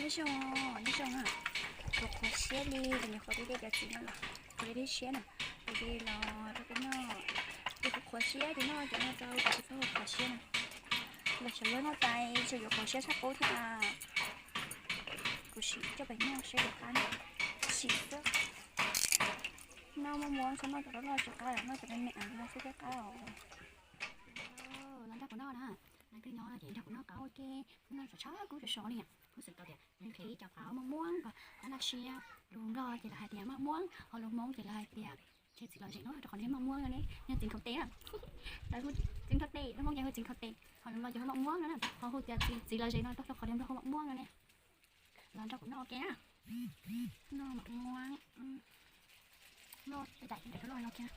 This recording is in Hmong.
Nyob zoo, nyob zoo na. Kuv qhuav siab li, kuv nyuam qhuav deb deb cov txiv no los, qhuav deb deb siab na, kuv li los rau peb noj. Ces kuv qhuav siab ces noj cov no tau, kuv tsis txhob qhuav siab na. Los sawv daws noj tais, sawv daws yuav qhuav siab tshaj qub thiab. Kuv sim coj peb noj seb puas qab na. Sim xwb. Noj muaj muab txhob noj cov loj loj tsis qab, noj cov me me no xwb thiaj qab os. Los nrog kuv noj na, leej twg nyob ces nrog kuv noj qab ua ke, noj tshaj kub tshaj sov li. Kuv xav tau tias nqhis cov qab muaj muab kom qab noj siab. Lus Nplog ces lawv hais tias muaj muab, ho lus Hmoob ces lawv hais tias txiv lom zem no rau qhov nws muaj muab no ne, yog txiv nkhaus tes na. Lawv hu txiv nkhaus tes, lus Hmoob ces hu txiv nkhaus tes, ho lus Nplog ces hu muaj muab no na, ho hu tias txiv lom zem no rau qhov nws muaj muab no ne. Los nrog kuv noj ua ke na. Noj muaj muab, noj daim daim loj loj kiag.